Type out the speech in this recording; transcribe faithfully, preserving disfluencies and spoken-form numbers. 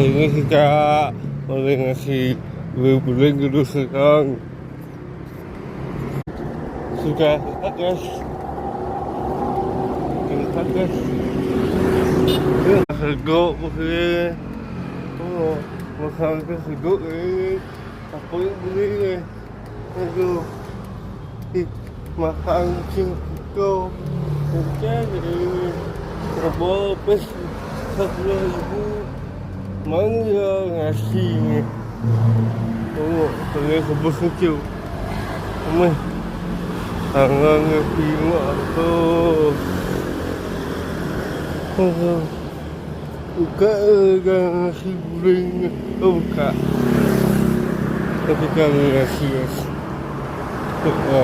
Ini kita boleh ngasih beli-beli dulu sekarang. Sudah, guys. Sudah, guys. Sego boleh. Oh, makan ke sego eh. Apa yang boleh eh. Aduh. Ih, makan kucing kau. Macam ni. Serba pes. Sepuluh ribu. Mana dia ngasih ni? Oh, boleh kebus lucu. Meh. Tangan ngasih mak tu. Aduh. Buka eh, nasi goreng. Oh, buka. Tapi kami nasi, yes. Buka.